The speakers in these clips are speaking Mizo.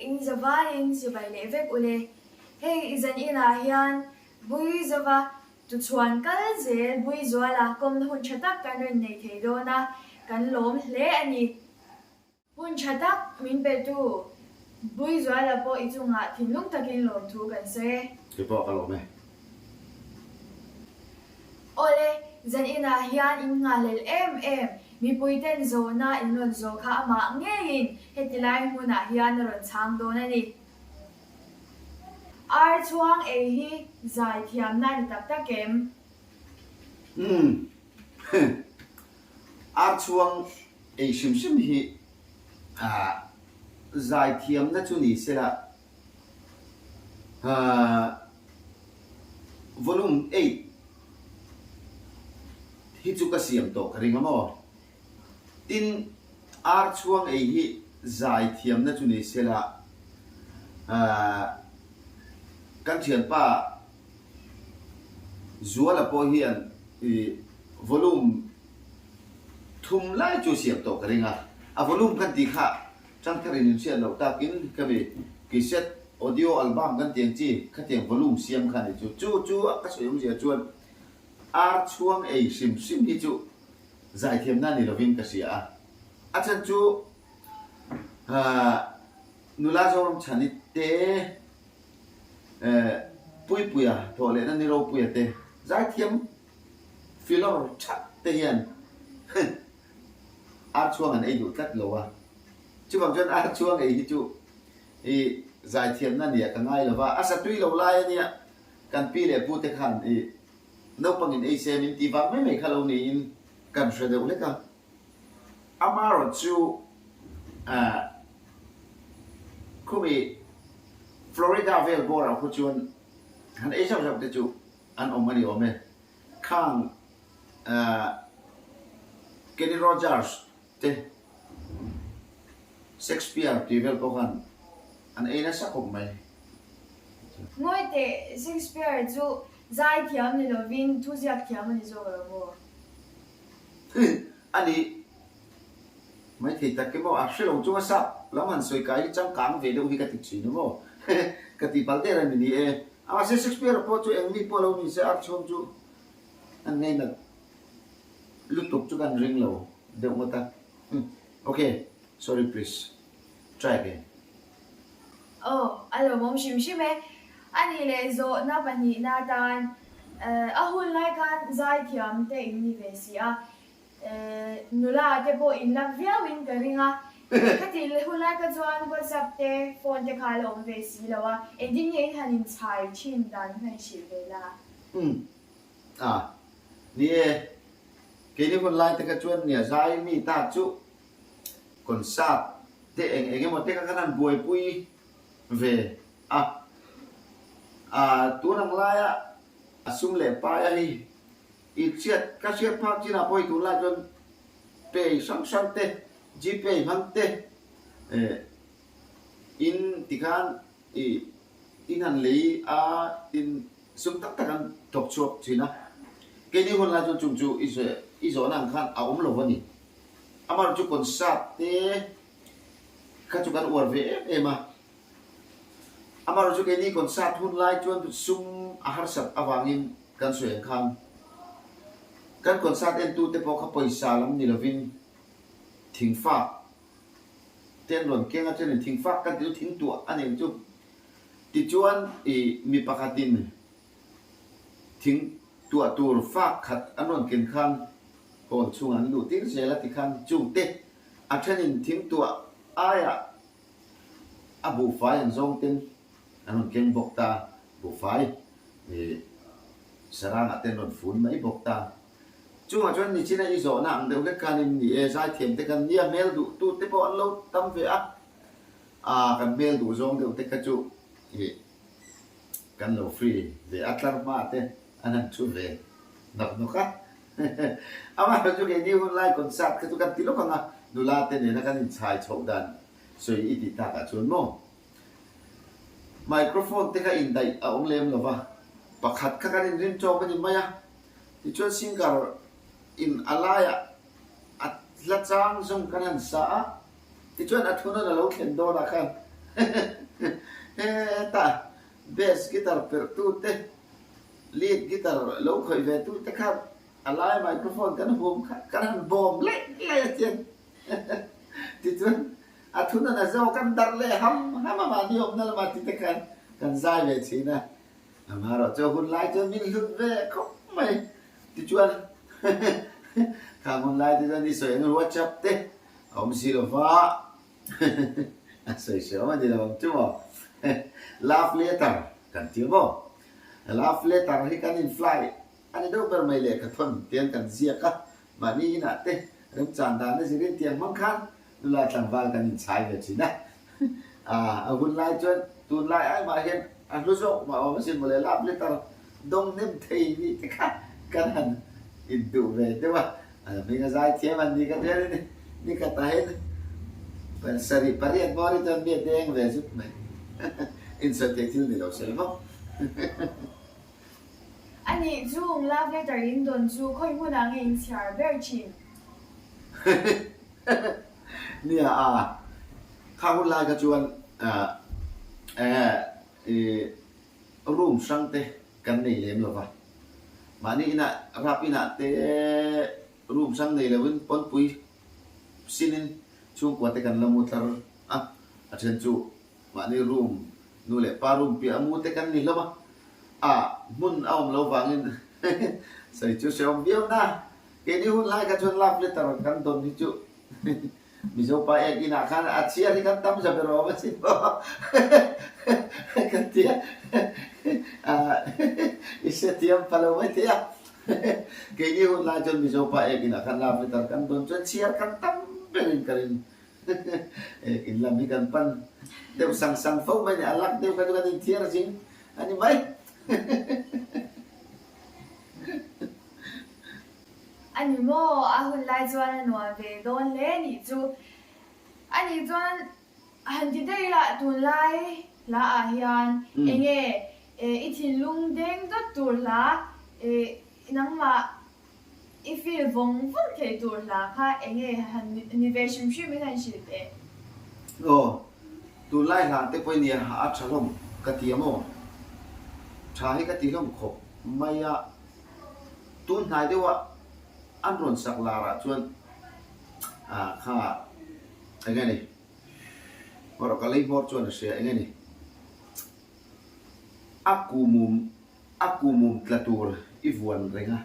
in zavaiin chibai leh vek ule. Hei i zan inah hian Buizova tuchhuan kal zel Buizuala kawmna hun tha tak kan rawn nei thei dawn a, kan lawm hle a ni. Hun tha tak min petu Buizuala pawh i chungah thinlung takin lawmthu kan sawi e. Kei pawh ka lawm e. Awle, zan inah hian in nghahlel em em, mipui ten zawhna in rawn zawh kha amah ngeiin heti lai hmunah hian a rawn chhang dawn a ni. Ar chhuang ei hi zai thiamna ni tak tak em? Umm. Ar chhuang ei hrim hrim hi zai thiamna chu ni sela volume eight hi chu ka siam tawh ka ring a maw? Tin, ar chhuang ei hi zai thiamna chu ni sela kan thianpa Zuala pawh hian volume thum lai chu siam tawh ka ring a, a volume kan tih kha Changtharin in hriat loh takin khami cassette audio album kan tiang chi khatiang volume siam kha ni chu. Chu chu ka sawi awmzia chuan ar chhuang ei hrim hrim hi chu zaithiamna ni lovin ka hria a. A chhan chu nula Zoram Chhani te Puipuia thawh lehna ni Ropuia te zaithiam filawr that te hian ar chhuang an ei duh tlat lo a, chuvang chuan ar chhuang ei hi chu i zaithiamna nia ka ngai lo va, a satui lo lai ania kan pi leh pu te khan i naupangin ei se min tih vang mai mai kha lo niin kan hre deuh hlek a, amarawh chu khumi Florida vel bawrah khu chuan han ei zauh zauh te chu an awm a ni awm e, khang Kenny Rogers te Shakespeare tih vel pawh khan an ei nasa khawp mai. Ngawi teh, Shakespeare chu zai thiam ni lovin thu ziak thiam a ni zawk lo maw? A nih maithei tak emaw a hre lo chunga sap lam han sawi kai hi changkang ve deuh hi ka ti thin emaw ka ti palh der a ni ni e. Mahse Shakespeare pawh chu eng mi pawh lo ni se archhawm chu an ngainat lutuk chu kan ring lo deuh ngawt a. Ok, sorry please, try again. Aw, a lawmawm hrim hrim e. A nih leh zawhna pahnihna atan a hun lai khan zaithiam te in ni ve si a, Nula te pawh in lak viau in ka ring a, khati hun lai kha chuan WhatsApp te phone te kha a la awm ve si lo a, engtin nge in han in chhai thin dan kha in hrilh ve la? Umm a, ni e, keini hun lai te kha chuan nia zai mi ta chu concert te eng eng emaw te kha kan han buaipui ve a, a tun ang laia a sum leh paia hi I hriat, ka hriat phak chinah pawh i tunlai chuan pay hrang hrang te, Gpay hmang te eh in tikhan i in han lei a tin sum tak tak an thawk chhuak thin a. Keini hun lai chuan chung chu i i zawhna ang khan a awm lo a ni. Amaherawhchu chu concert te kha chu kan uar ve em em a. Amaherawhchu keini concert hun lai chuan sum a harsat avangin Kan sawi ang khan kan concert entute pawh kha pawisa lam ni lovin thingfak te an rawn keng a, chuanin thingfak kan ti chu thingtuah a ni ang chu. Tichuan ih mi pakhatin thingtuah tur fak khat an rawn ken khan hall chhungah an luh tir zel a tikhan chungte a thenin thingtuah aiah a buhfai an zawng ten An rawn keng bawk ta, buhfai ih sarangah te an rawn fun mai bawk ta. Chungah chuan nichina i zawhna ang deuh hlek khan in ni e, zaithiam te kan nia, hmel duh tu te pawh an lo tam ve a, aa kan hmel duh zawng deuh te kha chu ih kan lo free ve a, tlar hma te an han thu ve nawk nawk a. Amaherawhchu chu keini hun lai concert kha chu kan ti lawk ang a, nula te nena kan inchhai chhoh dan sawi i tih takah chuan maw. Microphone te kha indaih a awm lem lo va, pakhat kha kan inrin tawk a ni mai a, tichuan singer in a laiah a hla chang zawng kan han sa a, tichuan a thunawn a lo thlen dawnah khan. Hetah bass guitar perh tu te, lead guitar lo khawih ve tu te khan a lai microphone kan hum kha kan han bawm laih laih a chian. Tichuan a thunawn a zo kan darh leh ham ham a mahni awmna lamah ti te khan kan zai ve thin a. Amaherawhchu a hun lai chuan min hlut ve khawp mai. Tichuan khang hun lai te chuan i sawi ang WhatsApp te a awm si lo va a sawi sawi awm a ni lo ang chu maw. Love letter kan ti maw? Love letter hi kan in fly a ni deuh ber mai lehkha thawn tiang kan ziak a, mahni inah te remchan dan a zirin tiang hmang khan nula tlangval kan inchhai ve thin a. A hun lai chuan tunlai ai mah hian a hlu zawk mah awm asin mawle lap letter dawng nem thei nih te kha kan han intuh ve deuh a, a hming a zai thiam an ni ka tel a ni. Ni khatah hian pasarih pariat bawr hi chuan mi a deng ve zut mai. Insawi theih thil ni lo se la maw. A nih chung love letter in dawn chu khawi hmunah nge in chhiar ber thin? Nia a, kha hun lai kha chuan eng room hrang te kan nei lem lo va, mahni inah rap inah te room hrang nei loin pawnpui sinin chhungkua te kan la mu tlar a, a then chu mahni room nu leh pa room piah a mu te kan ni hlawm a, a hmun a awm lo vangin sawi chu hrehawm viau na. Keini hun lai kha chuan love letter kan dawn hi chu Mizo pa ek inah khan a chhiar hi kan tam za ber awm a sin maw ka ti a, i hrethiam pha lo mai thei a. Keini hun lai chuan Mizo pa ek inah khan love letter kan dawn chuan chhiar kan tam berin ka ring. Ek in lam hi kan pan deuh sang sang fo mai a ni, a lak deuh kha chu kan inthiar zing a ni mai. A ni maw? A hun lai chuan a nuam ve dawn hle nih chu. A nih chuan han ti daih ila tunlai hla ah hian enge i thinlung deng dawt tur hla nangmah i feel vawng vawng theih tur hla kha enge han ni ve hrim hrim in han hrilh teh. Aw, tunlai hla te pawh i nia a tha hlawm ka ti a maw? Tha hi ka ti hlawm khawp mai a. Tun hnai deuha an rawn sak larah chuan ah kha eng nge ni hmawrh ka lei hmawr chuan a hria eng nge ni a kumum a kumum tla tur i vuan reng a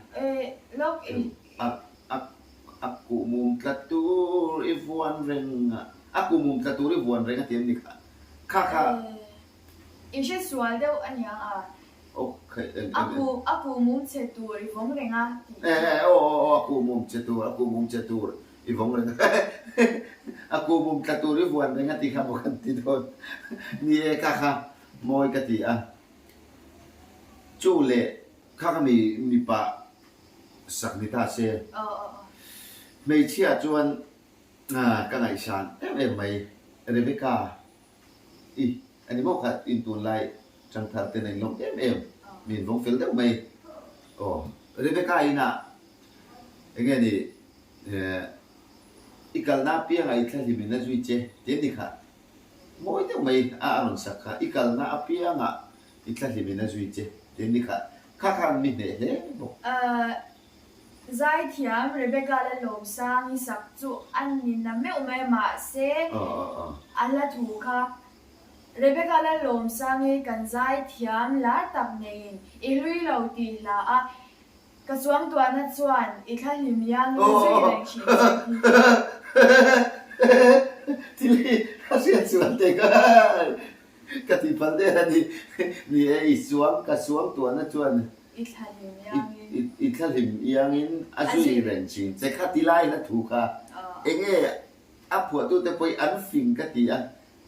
a a a kumum tla tur i vuan reng a a kumum tla tur i vuan reng a ti em ni kha kha kha I hre sual deuh a niang a. A ku a ku mum che tur i vawng reng a tih chu. Eh aw aw aw a ku mum che tur a ku mum che tur i vawng reng a a ku mum tla tur i vuan reng a tih kha maw kan ti dawn ni e kha kha mawi ka ti a chu leh kha kha mi mipa sak ni ta se hmeichhia chuan ka ngaihsan em em mai Rebecca I, a ni maw kha in tunlai changthar ten a inlawm em em, mi in vawng fel deuh mai. Aw, Rebecca inah enge ni i kalna apiangah i thlahlim in a zui che ti a ni kha, mawi deuh mai a a rawn sak kha, i kalna apiangah i thlahlim in a zui che ti a ni kha, kha khan mi hneh hle bawk. Zaithiam Rebecca Lalawmsangi sak chu a ni na meuh mai a mahse a hla thu kha Rebecca Lalawmsangi kan zaithiam lar tak neiin i hlui lo tih hla a ka chuangtuahna chuan i thlahlim iangin a zui reng thin che hi. Thil hi a hriat chuan teh ka ka tih palh der a ni. Ni e i chuang ka chuangtuahna chuan I thlahlim iangin. I thlahlim iangin a zui reng thin che kha ti lai hla thu kha enge a phuahtute pawh an fing ka ti a,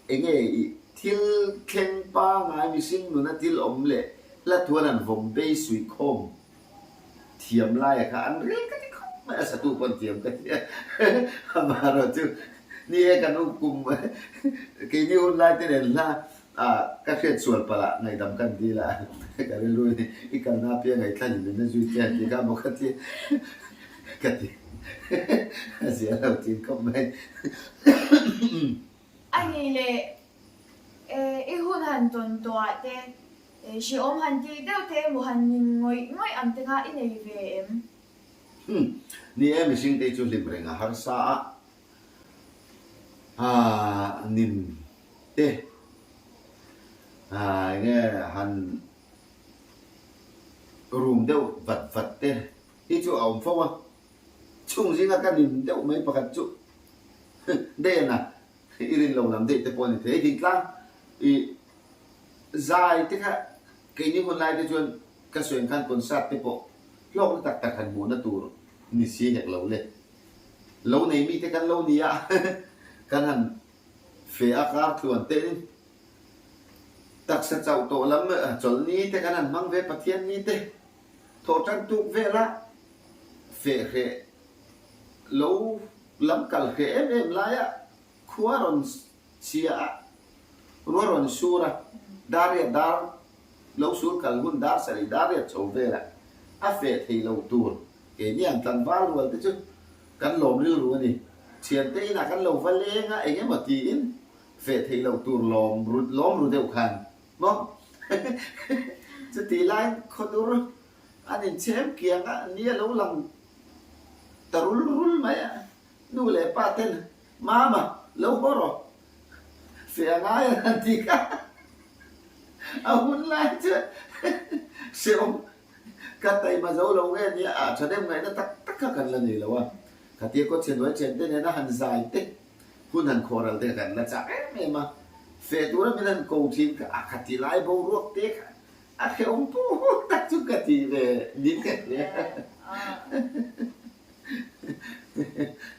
enge i thil thleng pangai mihring nuna thil awm leh hla thuan an vawm bei suihkhawm thiam laia kha an rel ka ti khawp mai a, satu pawh an thiam ka ti a, amaherawhchu ni e kan u kum keini hun lai te nen hla A, ka hriat sual palh ah ngaihdam kan dil a, ka rilru in i kalna apiang ah i thla hlim in a zui che a ti kha maw ka ti ka ti a zia lo thin khawp mai. A nih leh. han tawn tawh ah te, hrehawm han tih deuh te emaw han nin ngawih ngawih ang te kha i nei ve em? Umm, ni e, mihring te chu hlim reng a harsa a, aah nin te aah enge han rum deuh vat vat te hi chu a awm fo a, chung zinga ka nin deuh mai pakhat chu Dena i rin lo lam daih te pawh a ni thei. Thingtlang i zai te kha keini hun lai te chuan ka sawi ang khan concert te pawh hlawkna tak tak han hmuhna tur ni si hek lo le. Lo nei mi te kan lo ni a, kan han fe a kar tluan te'n taksa chauh tawh lam chawlhni te kan han hmang ve Pathianni te thawh tan tuk vel a feh hreh lo lam kal hreh em em laia khua rawn chhia a, rua rawn sur a, dar riat dar lo sur kal hun dar sarih dar riat chho velah a feh thei lo tur keini ang tlangval rual te chu kan lawm rilru a ni. Thiante inah kan lo va leng a eng emaw tiin feh thei lo tur lawm ru lawm ru deuh khan maw chutih laiin khawdur An inchhem kiang a, ni a lo lang ta rul rul mai a, nu leh pa ten Mama, lo haw rawh, feh a ngai a han ti kha a hun lai chuan hrehawm ka taima zo lo nge nia, ah thahnem ngaihna tak tak kha kan la nei lo a, khatia kawt chhe hnuai chen te nena han zai te, hun han khawh ral te kha kan la chak em em a, feh tura min han ko thin kha a khati lai boruak te kha A hrehawm pawh tak chu ka ti ve nin ka hria.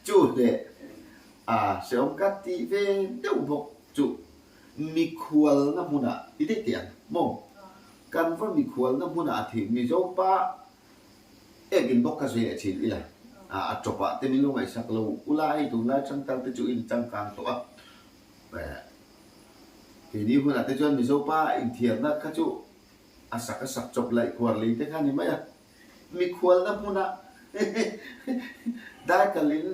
Chu hle a hrehawm ka ti ve deuh bawk chu mikhualna hmunah i daih teh ang maw? Kan va mikhualna hmunah a thih Mizopa ekin bawk ka zui leh thin ila a tawpah te min lo ngaihsak lo ula hei tunlai changkang te chu in changkang tawh a. Keini hunah te chuan Mizopa inthiarna kha chu a sak a sak chawp laih khuar lei te kha a ni mai a. Mikhualna hmuna daikalin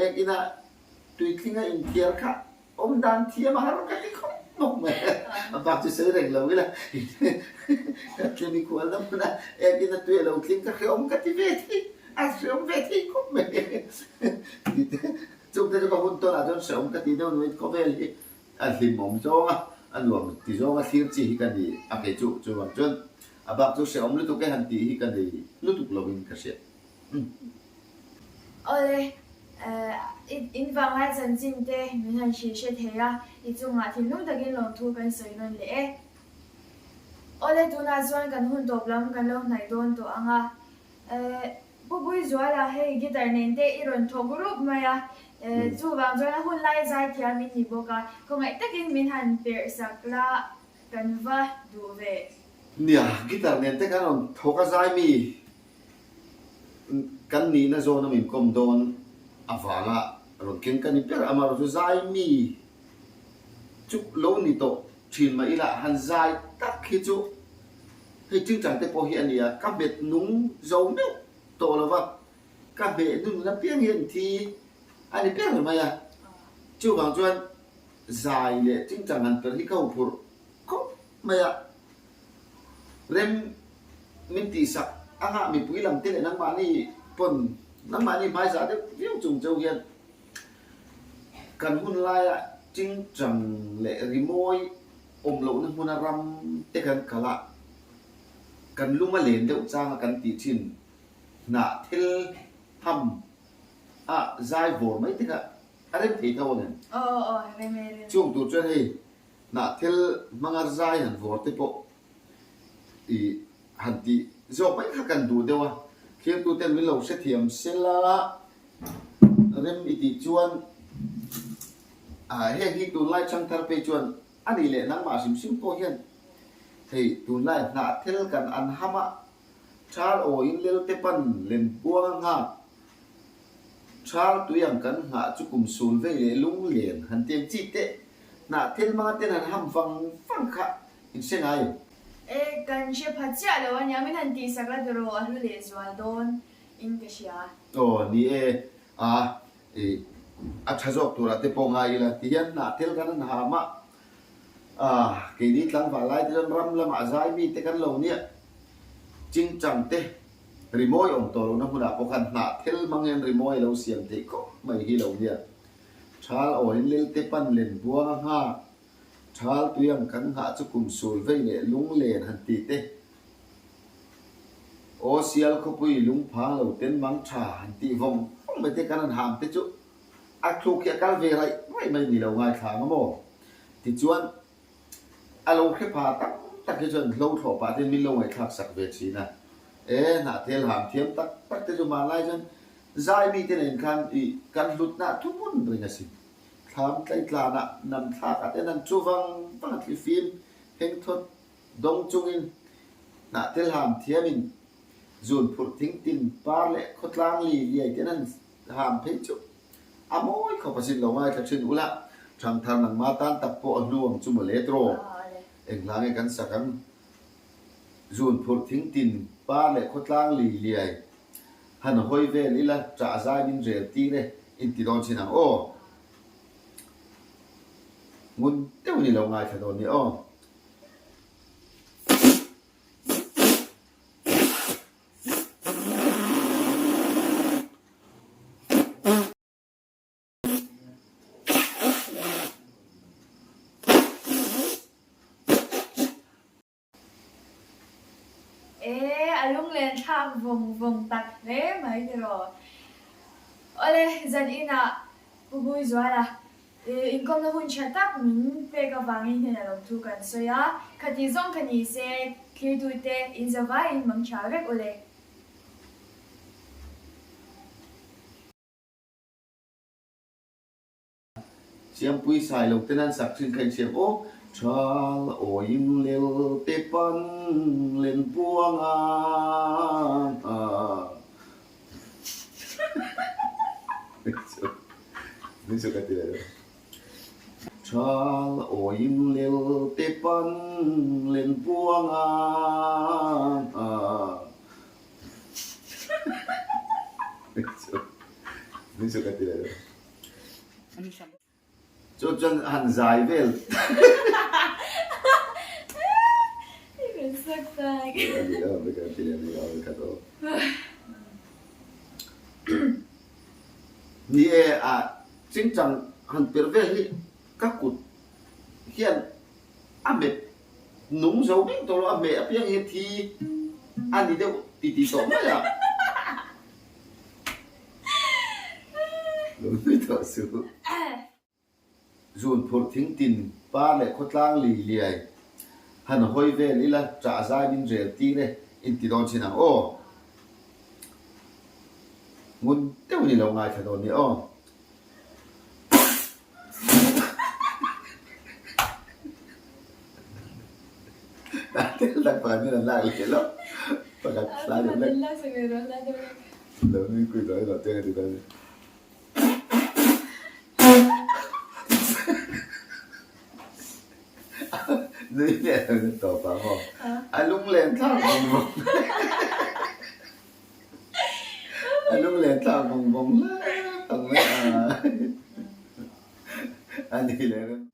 ek ina tuitlinga inthiar kha awm dan thiam a har ka ti khawp bawk mai a. A bak chu sawi reng lo ila ka tle mikhualna hmuna ek ina tui a lo tling ka hrehawm ka ti ve thei a hrehawm ve thei khawp mai. Chungte chu ka hun tawnah chuan hrehawm ka tih deuh nuin khawvel hi a hlimawm zawng a, a nuam ti zawng a thlir chi hi ka ni a kei chu chuvang chuan a bak chu hrehawm lutuk e han tih hi ka nei lutuk lovin ka hria. Umm. Awle, in vanglai chanchin te min han hrilh hre thei a, i chungah thinlung takin lawmthu kan sawi nawn leh e. Awle, tunah chuan kan hun tawp lam kan lo hnaih dawn tawh ang a, Pu Buizuala hei guitar nen te i rawn thawk rup mai a, chuvang chuan a hun lai zaithiam in ni bawk a, khawngaih takin min han perh sak la kan va duh ve. Nia, guitar nen te kan rawn thawk a zai mi kan nihna zawn a min kawm dawn avanga rawn keng ka ni ber a, amaherawhchu zai mi chu lo ni tawh thin mah ila han zai tak hi chu Hei tingtang te pawh hi a ni a, ka hmet nung zo meuh tawh lo va, ka hmeh nun apiang hian thi a ni ber mai a. Chuvang chuan zai leh tingtang han perh hi ka huphurh khawp mai a, rem min tihsak anga mipui lam te leh nangmahni pawn nangmahni hmaizah deuh viau chung cheu hian kan hun laia tingtang leh rimawi Awm lohna hmuna ram te kan kal a, kan lung a len deuh chang a kan tih thin hnah thil ham a zai vawr mai te kha a rem thei tho ang em? Aw aw rem e rem. Chung tur chuan hei hnah thil hmanga zai han vawr te pawh i han tih zawk mai kha kan duh deuh a, thiltu ten min lo hrethiam sela rem i tih chuan heng hi tunlai changthar phei chuan A nih leh nangmah hrim hrim pawh hian hei tunlai hnah thil kan an ham a, thal awiin lelte pan lem buang a nghak, thal tui ang kan nghah chu kum sul vei leh lung len han ti ang chi teh, hnah thil hmanga ten han ham vang vang kha in hre ngai em? E, kan hre pha chiah lo a nia, min han tihsak la tiraw a hlu leh zual dawn in ka hria. Aw ni e, a I a tha zawk turah te pawh ngai ila ti hian hnah thil kan han ham a. Ah, keini tlangval lai te chuan ram lamah zai mite kan lo nia. Chingchang te rimawi awm tawh lohna hmunah pawh khan hnah thel hmang hian rimawi a lo siam theih khawp mai hi lo nia. Thal awiin lelte pan len buang a nghak, thal tui ang kan nghah chu kum sul vei leh lunglen han ti te, aw sial khawpui lungphang lo ten mang tha han tih vawng vawng mai te kan han ham te chu a thluk hi a kal ve raih raih mai ni lo ngaithla ang a maw? Tichuan A lo hre pha tak tak hi chuan hlo thlawh pah ten min lo ngaihthlak sak ve thin a. E, hnahthel ham thiam tak tak te chu hmanlai chuan zai mite nen khan i kan hlutna a thuhmun reng asin. Thlam tlaitlanah nam thlakah ten an chu vang vang a thlifim hengthawt dawng chungin hnahthel ham thiamin zun phurh thing tin par leh khawtlang li liai ten an ham phei chu A mawi khawp asin lo ngaithla thin ula, Thangthar nangma tan tak pawh a hnu ang chu mawle tiraw? Eng hla nge kan sak ang? Zun phurh thing tin par leh khawtlang li liai han hawi vel ila ṭah zai min rel tir e inti dawn chin ang aw. Ngun deuh ni lo ngaithla dawn ni aw. E, a lunglen thlak vawng vawng tak hle mai tiraw. Awle, zan inah Pu Buizuala inkawmna hun tha tak min pek avangin hian a lo thu kan sawi a, khati zawng kha ni se thlirtute inzavaiin mang tha vek ule. Siampui sai lo ten an sak thin kha insiam aw. Thal awiin lel te pan len puang a Thal awiin lel te pan len puang a. Chu chuan han zai vel. Ni e a chingchang han perh vel hi ka kut hian a met Nung zo reng tawh lo, a hmeh apiang hi thi a ni deuh ti ti tawh mai a. Lo nui tawh suh. Zun phurh thing tin par leh khawtlang li liai han hawi vel ila ṭah zai min rel tir e inti dawn chin ang aw. Ngun deuh ni lo ngaithla dawn ni aw. A lunglen thlak vawng vawng A lunglen thlak vawng vawng hle tak mai a. A ni leh reng.